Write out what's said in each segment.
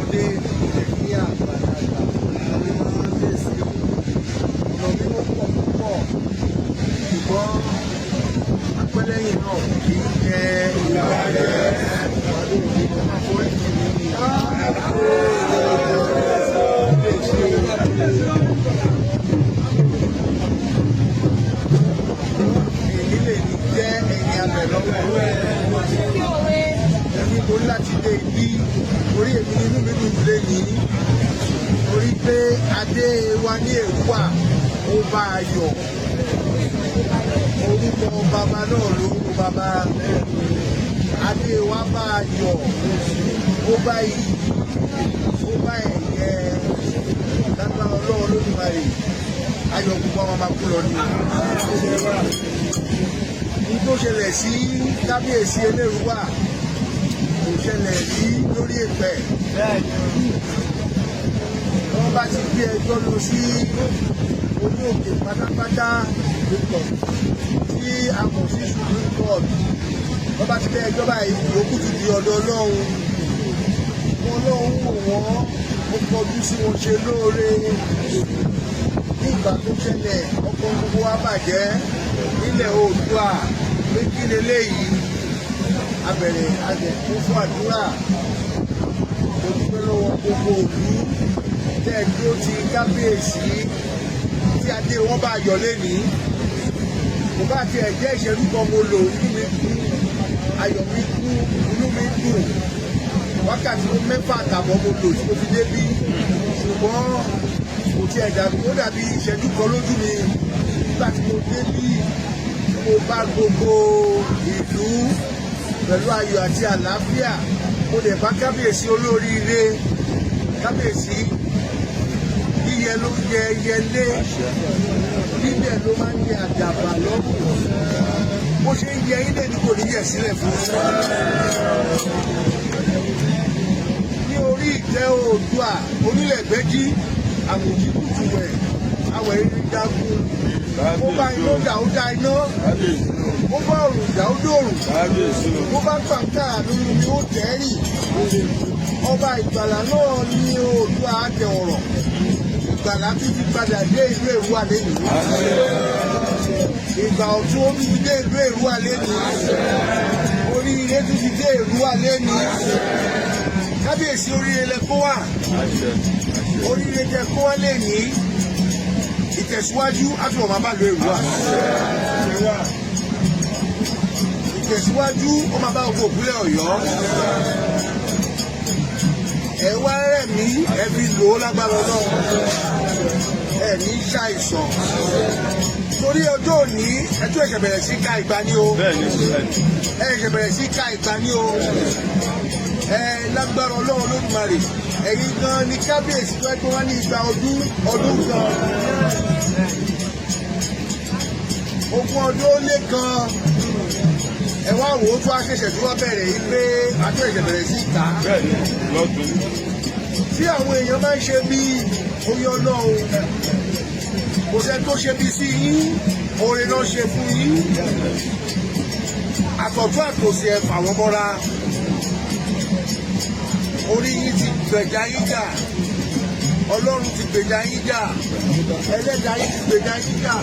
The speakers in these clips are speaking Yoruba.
Ọmọdé ní àgbàlagbà, ọ̀nà mímọ́ pọ̀ púpọ̀, ṣùgbọ́n apẹ́lẹ́yìn náà kì í jẹ́ ìbàjẹ́ oríkì mi ni. Èyí lè ní jẹ́ ẹ̀yìn abẹ lọ́wọ́ ẹni tó láti dé ibi orí èmi ní inú mi dùn lé ní orí pé adé wa ní Èrúwà, ó bá a yọ̀. Orúkọ bàbá náà lórúkọ bàbá adé wa bá a yọ̀, ó bá iyì, ó bá ẹ̀yẹ. Lágbára Ọlọ́run Olódùmarè, ayọ̀ gbogbo àwọn máa kú lọ ní ní tó ṣẹlẹ̀ sí kábíyèsí Elérúwà kò ṣẹlẹ̀ rí lórí èpẹ̀. Wọ́n bá ti gbé ẹjọ́ lọ sí orí òkè pátápátá tí a mọ̀ sí Supreme Court, wọ́n bá ti gbé ẹjọ́ báyìí, yòókù ti di ọ̀dọ̀ Ọlọ́run. Wọn Ọlọ́run wò wọ́n, ó kọjú sí wọn ṣe lóore. Ní ìgbà tó ṣẹlẹ̀, ọkọ̀ gbogbo wa bàjẹ́ nílẹ̀ Oòduà pé kí leléyìí. Abẹ̀rẹ̀ adẹ̀kún fún àdúrà. Mo dúpẹ́ lọ́wọ́ gbogbo òlú tẹ́ ẹ dúró ti kábíyèsí tí adé wọn bá yọ lẹ́nìí. Kò bá tiẹ̀ jẹ́ ìṣẹ́jú kan mo lò, inú mi kún, ayọ̀ mi kún, inú mi dùn. Wákàtí 6.5 mo lò tí mo fi débí, ṣùgbọ́n kò tiẹ̀ dàbí, ó dàbí ìṣẹ́jú kan lójú mi nígbà tí mo débí, tí mo bá gbogbo ìlú pẹ̀lú ayọ̀ àti àlàáfíà. Mo dẹ̀ bá kábíyèsí olóríire. Kábíyèsí, yíyẹ ló ń yẹ yẹlé, bíbẹ̀ ló máa ń yẹ àdàbà lọ́rùn. Bó ṣe ń yẹ ilé ni kò ní yẹ sílẹ̀ fún ní orí ìtẹ́ Oòduà. Onílẹ̀gbẹ́jí àmùjí kùtù wẹ̀ awẹ̀ irin jagun. Ó bá iná dà, ó dá iná. Ó bá òrùn dà, ó dòrùn. Ó bá pàǹkà lórí omi, ó tẹ́rì. Ọba ìgbàlà náà ní Oòduà tẹ ọ̀rọ̀ ìgbàlà tún ti padà dé ìlú Èrúwà lẹ́nu. Ìgbà ọ̀tún ó tún ti dé ìlú Èrúwà lẹ́nu. Oríire tún ti dé Èrúwà lẹ́nu. Kábíyèsí, oríire lẹ kó wà, oríire tẹ kó wá lẹ́ni. Ìtẹ̀síwájú á tún máa bá lu Èrúwà, ìtẹ̀síwájú ó máa bá gbogbo òkúlẹ̀ Ọ̀yọ́. Ẹ wá rẹ̀ mí, ẹ fi lò ó lágbára náà. Ẹ ní ṣàìsàn torí ọjọ́ òní. Ẹ tún ẹ̀ṣẹ̀ bẹ̀rẹ̀ sí ka ìgbà ní o. Ẹ ẹ̀ṣẹ̀ bẹ̀rẹ̀ sí ka ìgbà ní o. Ẹ lágbára Ọlọ́run Olódùmarè, ẹ̀yin gan ni kábíyèsí tó ẹgbẹ́ wọn ní igba ọdún, ọdún kan, 21. Ẹ wá wò ó, tó àṣẹ̀ṣẹ̀ tó wá bẹ̀rẹ̀ yìí pé àtún ẹ̀ṣẹ̀ bẹ̀rẹ̀ sí kà á. Tí àwọn èèyàn bá ń ṣe bí orí Ọlọ́run, kò sẹ́ni tó ṣe bí sí yín, oore náà ṣe fún yín. Àtọ̀tún àtòsí ẹ fà wọ́n mọ́ra. Orí yín ti gbèjà yín jà, Ọlọ́run ti gbèjà yín jà, ẹlẹ́dàá yín ti gbèjà yín jà,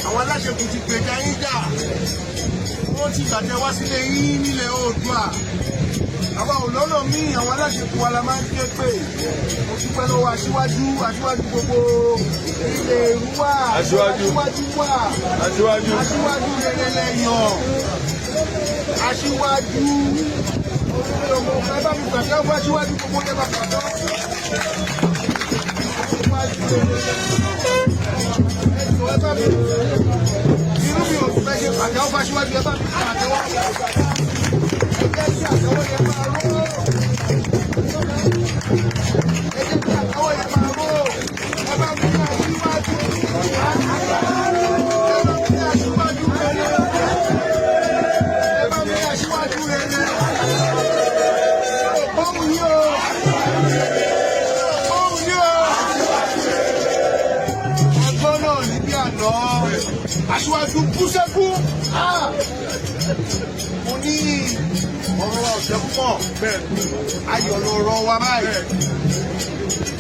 àwọn aláṣẹkù ti gbèjà yín jà. Wọ́n ti gbàtẹ́ wá sílé yín nílẹ̀ Oòduà. Àwa ò lọ́nà míì, àwọn aláṣẹkù wa la máa ń ké pè. Mo dúpẹ́ lọ́wọ́ aṣíwájú, aṣíwájú gbogbo ilé Èrúwà. Aṣíwájú. Aṣíwájú wà. Aṣíwájú. Aṣíwájú rere lẹ́yàn aṣíwájú ọmọ. Ẹ bá mi pàtẹ́ fún aṣíwájú gbogbo, ẹ bá pàtẹ́ aṣíwájú rere. Ẹ bá mi, inú mi ò fẹ́ ṣe pàtẹ́wọ́ fún aṣíwájú. Ẹ bá mi pàtẹ́wọ́, ẹ jẹ́ kí àtẹ́wọ́ yẹn máa ró. Ẹ jẹ́ kí àtẹ́wọ́ yẹn máa ró. Ẹ bá mi ní aṣíwájú, ẹ bá mi ní aṣíwájú rere, ẹ bá mi ní aṣíwájú rere. Bóun yìí o, bóun yìí o. Ẹgbọ́n náà níbí àná, aṣíwájú kú sẹ́kú. Mo ní Ọ̀rọ̀ wa ò ṣe púpọ̀. Ayọ̀ lọ̀rọ̀ wa báyìí.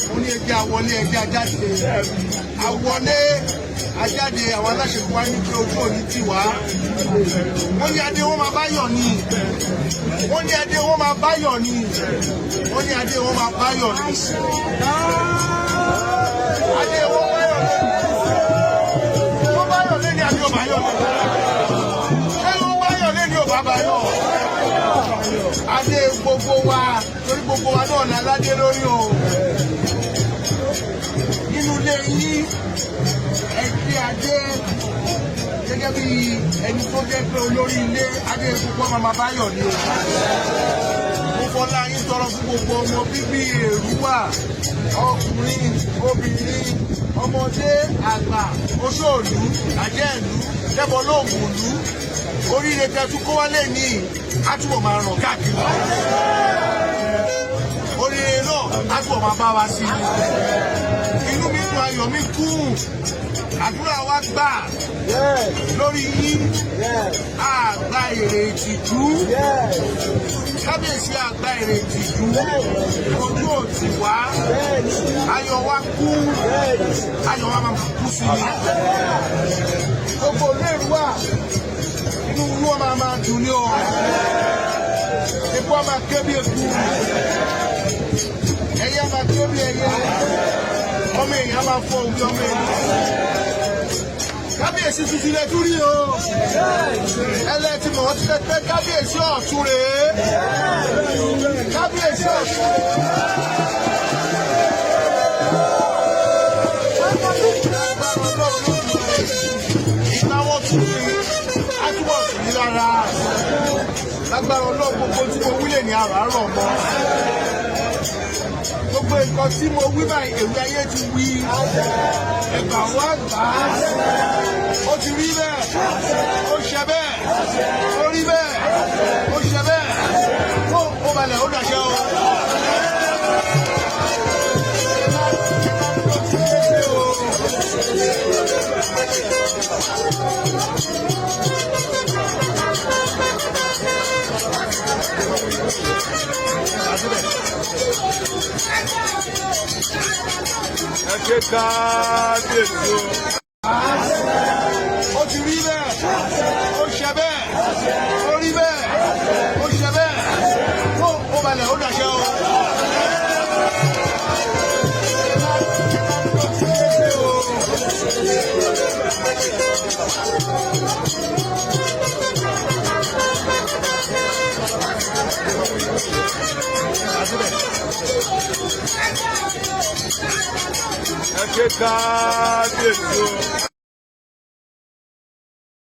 Mo ní ẹjẹ́ àwọlé, ẹjẹ́ ajáde. Àwọlé ajáde, àwọn aláṣẹ wa ní pé ojú òní tì wá. Wọ́n ní adé wọn máa báyọ̀ ni. Wọ́n ní adé wọn máa báyọ̀ ni. Wọ́n ní adé wọn máa báyọ̀ ni. Adé wọn báyọ̀ lónìí. Wọ́n báyọ̀ lónìí àbí ò báyọ̀ lónìí? Ṣé wọ́n báyọ̀ lónìí ò bá báyọ̀? Adé gbogbo wa, torí gbogbo wa náà láládé lórí o. Nínú ilé yín, ẹ gbé adé gẹ́gẹ́ bí ẹni tó jẹ́ pé olórí ilé, adé gbogbo ọmọ máa báyọ̀ ni o. Mo fọlá yín tọrọ fún gbogbo ọmọ bíbí Èrúwà, ọkùnrin, obìnrin, ọmọdé, àgbà, oṣóòlù, àjẹ́ẹ̀lú, lẹ́bọ̀ lóògùn ìlú. Oríire tẹ́tú kó wálé ní á túbọ̀ máa ràn káàkiri. Oríire náà á túbọ̀ máa bá wa sí i. Inú mi dùn, ayọ̀ mi kún. Àdúrà wa gbà lórí yín. Àgbà èrè ìtìjú. Kábíyèsí, àgbà èrè ìtìjú. Ojú ò tì wá. Ayọ̀ wa kú. Ayọ̀ wa máa kú sí i. Gbogbo Èrúwà, inú inú wọn máa máa dùn ní o. Eku á máa ké bí eku. Ẹyẹ á máa ké bí ẹyẹ. Ọmọ èèyàn á máa fọ òbí ọmọ èèyàn. Kábíyèsí tuntun lẹ tún rí o. Ẹlẹ́tì mọ̀ wọ́n ti fẹ́ pé kábíyèsí ọ̀tún rèé. Kábíyèsí ọ̀tún rèé. Ìgbà wọn tún ní átúbọ̀ tù ní lára. Lágbára Ọlọ́run, gbogbo tí mo wílè ní àràárọ̀ mọ́. Gbogbo nǹkan tí mo wí báyìí, èwe ayé ti wí. Ẹ̀gbà wá gbà á. Ó ti rí bẹ́ẹ̀. Ó ṣe bẹ́ẹ̀. Ó rí bẹ́ẹ̀. Ó ṣe bẹ́ẹ̀. Ó balẹ̀, ó dàṣẹ o. Ẹ ké kábíyèsí o. Ó ti rí bẹ́ẹ̀. Ó ṣe bẹ́ẹ̀. Ó rí bẹ́ẹ̀. Ó ṣe bẹ́ẹ̀. Ó balẹ̀, ó dàṣẹ o. Ẹ ké kábíyèsí o.